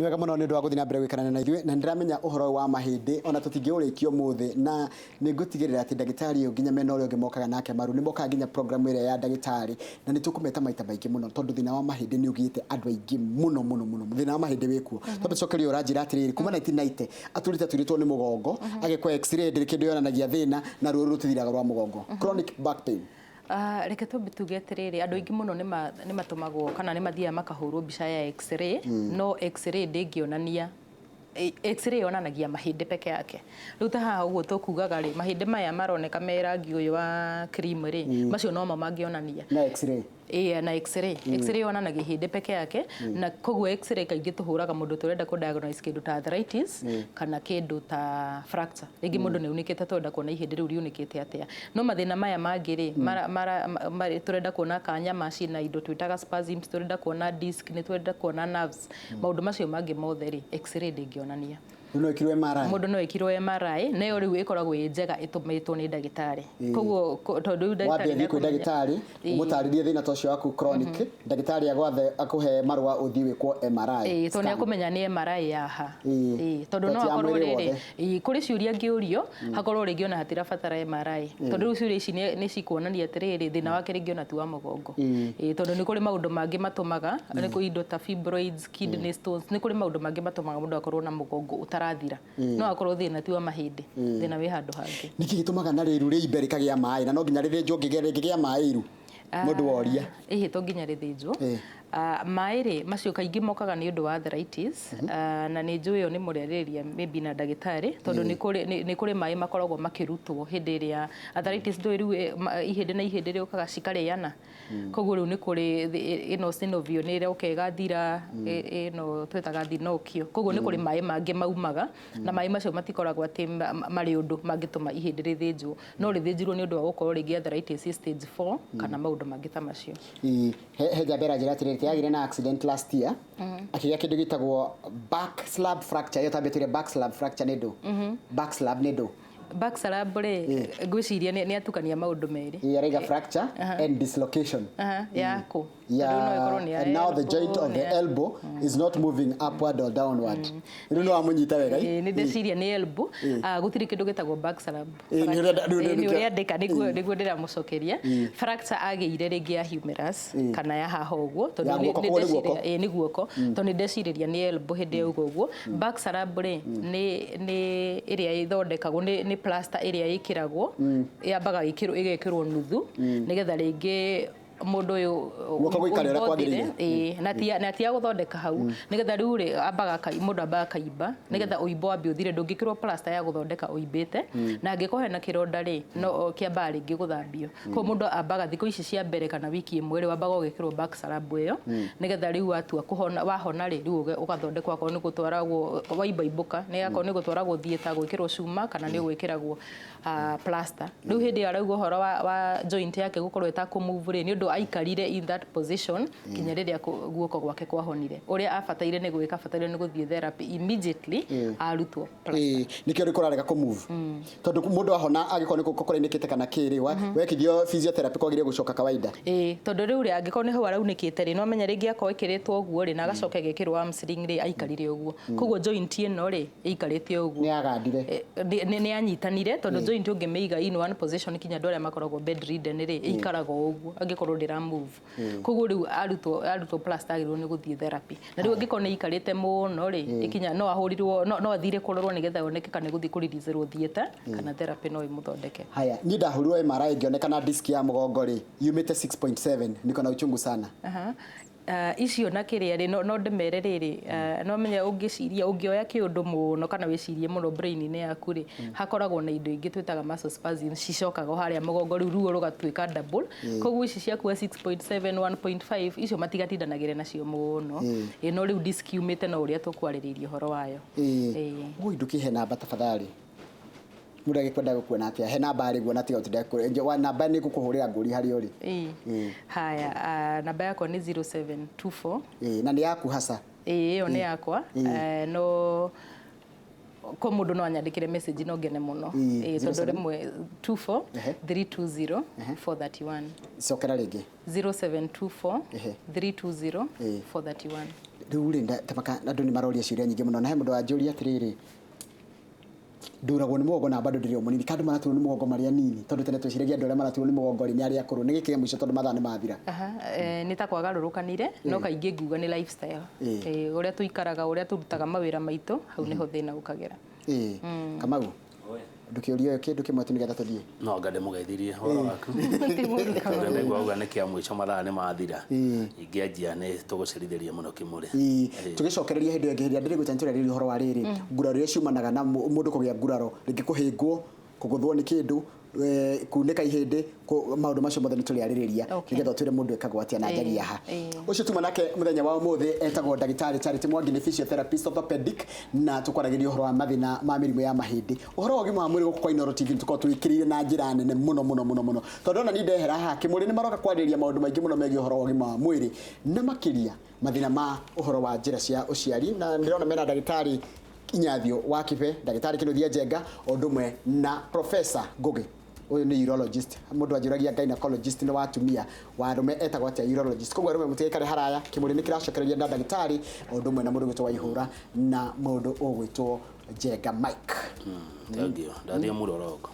Nĩ wega mũno nĩ ũndũ wa gũthiĩ na mbere gũikarania na ithuĩ, na nĩ ndĩramenya ũhoro ũyũ wa mahĩndĩ ona tũtingĩũrĩkia ũmũthĩ, na nĩ ngũtigĩrĩra atĩ ndagĩtarĩ ũyũ nginya mena ũrĩa ũngĩ mokaga nake maru nĩ mokaga nginya program ĩrĩa ya ndagĩtarĩ, na nĩ tũkũmeta maita maingĩ mũno tondũ thĩna wa mahĩndĩ nĩ ũgiĩte andũ aingĩ mũno mũno mũno. Thĩna wa mahĩndĩ wĩkuo. Twambe tũcokerie ũranjĩra atĩrĩrĩ, kuma 1990 atũrĩte aturĩtwo nĩ mũgongo, agekwo x-ray ndĩrĩ kĩndũ yonanagia thĩna, na ruo rũrũ rũtithiraga rwa mũgongo, chronic back pain. Reke twambe tuge atĩrĩrĩ, andũ aingĩ mũno nĩ matũmagwo kana nĩ mathiaga makahũrwo mbica ya x-ray, no x-ray ndĩngĩonania, x-ray yonanagia mahĩndĩ peke yake. Rĩu ta haha ũguo tũkugaga rĩ, mahĩndĩ maya maroneka me rangi ũyũ wa cream rĩ, macio nomo mangĩonania. Na x-ray. Ĩĩ, na x-ray. X-ray yonanagia ihĩndĩ peke yake, na koguo x-ray kaingĩ tũhũraga mũndũ tũrenda kũ diagnose kĩndũ ta arthritis kana kĩndũ ta fracture. Rĩngĩ mũndũ nĩ aunĩkĩte, tũrenda kuona ihĩndĩ rĩu riunĩkĩte atĩa. No mathĩna maya mangĩ rĩ, tũrenda kuona kana nyama ciĩna indo twĩtaga spasms, tũrenda kuona disc, nĩ tũrenda kuona nerves. Maũndũ macio mangĩ mothe rĩ, x-ray ndĩngĩonania. Rĩu no ĩkirwo MRI. Mũndũ no ĩkirwo MRI, na ĩyo rĩu ĩkoragwo ĩ njega ĩtũmĩtwo nĩ ndagĩtarĩ. Koguo tondũ rĩu ndagĩtarĩ Wambia thiĩ kwĩ nĩekũmenya. ndagĩtarĩ, ũmũtarĩrie thĩna ta ũcio waku chronic, ndagĩtarĩ agwathe akũhe marũa ũthiĩ wĩkwo MRI Ĩĩ, tondũ scan. nĩekũmenya nĩ MRI ya ha. Ĩĩ, tondũ To no ti ya akorwo mwĩrĩ rĩrĩ, wothe. ĩĩ, kũrĩ ciũria angĩũrio, hakorwo rĩngĩ ona hatirabatara MRI. Tondũ rĩu ciũria ici nĩ cikuonania atĩrĩrĩ, thĩna wake rĩngĩ ona ti wa mũgongo. Ĩĩ, tondũ nĩ kũrĩ maũndũ mangĩ matũmaga, nĩ kũrĩ indo ta fibroids, kidney stones, nĩ kũrĩ maũndũ mangĩ matũmaga mũndũ akorwo na mũgongo ũtarathira. No akorwo thĩna ti wa mahĩndĩ, thĩna wĩ handũ hangĩ. Nĩkĩ gĩtũmaga na rĩru rĩimbe rĩkagĩa maĩ, na no nginya rĩthĩnjwo rĩngĩgĩa maĩ iru? Mũndũ woria. Ĩhĩ to nginya rĩthĩnjwo. Maĩ rĩ, macio kaingĩ mokaga nĩ ũndũ wa arthritis, na nĩ njũĩ ĩyo nĩ mũrĩarĩrĩria maybe na ndagĩtarĩ, tondũ nĩ kũrĩ maĩ makoragwo makĩrutwo hĩndĩ ĩrĩa arthritis, ndũĩ rĩu ihĩndĩ na ihĩndĩ rĩũkaga cikarĩana. Koguo rĩu nĩ kũrĩ ĩno synovial nĩ ĩroka ĩgathira, ĩno twĩtaga thinokio. Koguo nĩ kũrĩ maĩ mangĩ maumaga, na maĩ macio matikoragwo atĩ marĩ ũndũ mangĩtũma ihĩndĩ rĩthĩnjwo. No rĩthĩnjirwo nĩ ũndũ wa gũkorwo rĩngĩ arthritis stage 4 kana maũndũ mangĩ ta macio. Ĩĩ, he njamba ĩranjĩra atĩrĩrĩ, atĩ agĩire na accident last year, akĩgĩa kĩndũ gĩtagwo back slab fracture. Ĩyo tambĩtĩre back slab fracture nĩ ndũ? Back slab nĩ ndũ? Back slab rĩ, ngwĩciria nĩ atukania maũndũ merĩ. Ĩĩ, araiga fracture and dislocation. Aha, ya kũ? Yeah, Tondũ no ĩkorwo nĩ ya and now the joint elbow, of the nĩ ya- elbow is not moving upward or downward. Rĩu nĩ wamũnyita wega. Ĩĩ, nĩ ndeciria nĩ elbow. Ah, gũtirĩ kĩndũ gĩtagwo back slab. Ĩĩ, nĩ ũrenda- nĩ Ĩĩ, nĩ nĩkĩo- ũrĩa andĩka nĩguo ndĩramũcokeria. Fracture agĩire rĩngĩ ya humerus kana ya haha ũguo, tondũ Ya guoko, nĩ koguo nĩ guoko. ndeciria, ĩĩ, nĩ guoko, tondũ nĩ ndecirĩria nĩ elbow hĩndĩ ĩyo ũguo ũguo. Back slab rĩ, nĩ ĩrĩa ĩthondekagwo, nĩ plaster ĩrĩa ĩkĩragwo, yambaga ĩgekĩrwo nuthu nĩgetha rĩngĩ mũndũ ũyũ Guoko gũikare ũrĩa ũimba ũthire, kwagĩrĩire. ĩĩ, na ti ya gũthondeka hau, nĩgetha rĩu rĩ, mũndũ ambaga akaimba nĩgetha ũimbo wambe ũthire. Ndũngĩkĩrwo plaster ya gũthondeka ũimbĩte, na angĩkorwo hena kĩronda rĩ, no kĩambaga rĩngĩ gũthambio. Koguo mũndũ ambaga thikũ ici cia mbere kana wiki ĩmwe rĩ, wambaga ũgekĩrwo back slab ĩyo, nĩgetha rĩu watua kũhona, wahona rĩ, rĩu ũgathondekwo, akorwo nĩ gũtwaragwo waimbaimbũka, nĩ akorwo nĩ gũtwaragwo theatre gwĩkĩrwo cuma kana nĩ gwĩkĩragwo plaster. Rĩu hĩndĩ ĩyo arauga ũhoro wa joint yake gũkorwo ĩtakũ move rĩ, nĩ ũndũ aikarire in that position kinya rĩrĩa guoko gwake kwahonire. Ũrĩa abataire nĩ gwĩka, abataire nĩ gũthiĩ therapy immediately arutwo plaster. Ĩĩ, nĩkĩo rĩu kũrarega kũ move, tondũ mũndũ ahona angĩkorwo nĩ kũrainĩkĩte kana kĩ rĩ, wekithio physiotherapy kwagĩrĩire gũcoka kawaida. Ĩĩ, tondũ rĩu rĩ, angĩkorwo nĩ hau araunĩkĩte rĩ, no menya rĩngĩ akorwo ĩkĩrĩtwo ũguo rĩ, na agacoka ĩgekĩrwo arm sling rĩ, aikarire ũguo. Koguo joint ĩno rĩ, ĩikarĩte ũguo. Nĩ yagandire. Nĩ yanyitanire, tondũ joint ũngĩmĩiga in one position, kinya andũ arĩa makoragwo bedridden rĩ, ĩikaraga o ũguo angĩkorwo ndĩra move. Koguo rĩu arutwo plaster agĩrĩirwo nĩ gũthiĩ therapy. Na rĩu angĩkorwo nĩ ĩikarĩte mũno rĩ, ĩkinya no ahũrirwo, no athire kũrorwo nĩgetha oneke kana gũthiĩ kũriricerwo theatre kana therapy no ĩmũthondeke. Haya, niĩ ndahũrirwo MRI ngĩonekana disc ya mũgongo rĩ yumĩte 6.7, niko na uchungu sana. Aha. Icio na kĩrĩa rĩ, no ndĩmere rĩrĩ, no menye ũngĩciria ũngĩoya kĩũndũ mũno kana wĩcirie mũno brain-inĩ yaku rĩ, hakoragwo na indo ingĩ twĩtaga muscle spasms cicokaga o harĩa mũgongo, rĩu ruo rũgatuĩka double. Koguo ici ciakua 6.7, 1.5, icio matigatindanagĩre nacio mũno. Ĩĩ, no rĩu disc yumĩte no ũrĩa tũkwarĩrĩirie ũhoro wayo. Ĩĩ. Ui, ndũkĩhe namba tafadhali. Mũndũ agĩkwenda gũkuona atĩa? He namba arĩ guo na tiga ũtinde namba nĩ ngũkũhũrĩra ngũri harĩa ũrĩ. Ĩĩ. Haya, namba yakwa nĩ 0724. Ĩĩ, na nĩ yaku hasa? Ĩĩ, ĩyo nĩ yakwa. No ko mũndũ no anyandĩkĩre message no ngene mũno. Ĩĩ, tondũ 07? Rĩmwe 24 320 431. Cokera rĩngĩ. 0724 320 431. Rĩu rĩ, tabaka andũ nĩ maroria ciũria nyingĩ mũno, na he mũndũ wanjũria atĩrĩrĩ, nduragwo nĩ mũgongo na bado ndĩrĩ o mũnini. Kandũ maraturwo nĩ mũgongo marĩ anini, tondũ tene tweciragia andũ arĩa maraturwo nĩ mũgongo rĩ, nĩ arĩa akũrũ. Nĩ gĩkĩ kĩa mũico, tondũ mathaa nĩ mathira. Aha, nĩ ta kwagarũrũkanire, no kaingĩ nguga nĩ lifestyle. Ũrĩa tũikaraga, ũrĩa tũrutaga mawĩra maitũ, hau nĩho thĩna ũkagĩra. Ĩĩ, Kamau, ndũkĩũrie kĩndũ kĩmwe tu nĩgetha tũthiĩ. No anga ndĩmũgeithirie ũhoro waku. Ti mũru, Kamau. Tondũ nĩguo auga nĩ kĩa mũico, mathaa nĩ mathira. Ingĩanjia nĩ tũgũcerithĩria mũno kĩmũrĩ. Ĩĩ, tũgĩcokereria hĩndĩ ĩyo ĩngĩ, hĩndĩ ĩrĩa ndĩrĩgwĩta, nĩtũrarĩrĩria ũhoro wa rĩrĩ, nguraro iria ciumanaga na mũndũ kũgĩa nguraro, rĩngĩ kũhĩngwo, kũgũthwo nĩ kĩndũ, kunĩka ihĩndĩ, maũndũ macio mothe nĩ tũrĩarĩrĩria nĩgetha ũtwĩre mũndũ ekagwo atĩa na njagia ha. Ũcio tuma nake mũthenya wa ũmũthĩ etagwo ndagĩtarĩ Charity Mwangi, nĩ physiotherapist orthopedic, na tũkwaragĩria ũhoro wa mathĩna ma mĩrimũ ya mahĩndĩ. Ũhoro wa ũgima wa mwĩrĩ gũkũ kwa Inooro TV nĩ tũkoragwo twĩkĩrĩire na njĩra nene mũno mũno mũno mũno, tondũ ona niĩ ndehera haha kĩmũrĩ nĩ maroka kwarĩrĩria maũndũ maingĩ mũno megiĩ ũhoro wa ũgima wa mwĩrĩ, na makĩria mathĩna ma ũhoro wa njĩra cia ũciari. Na ndĩrona mena ndagĩtarĩ Inyathio wa Kibe, ndagĩtarĩ Kĩnuthia Njenga, o ũndũ ũmwe na Professor Ngugi. Ũyũ nĩ urologist. Mũndũ anjũragia gynecologist nĩ wa atumia, wa arũme etagwo atĩa? Urologist. Koguo arũme mũtigaikare haraya, kĩmũrĩ nĩ kĩracokereria na ndagĩtarĩ o ũndũ ũmwe na mũndũ ũgwĩtwo Waihũra na mũndũ ũgwĩtwo Njenga Mike. Thank you. Ndathiĩ mũrorongo.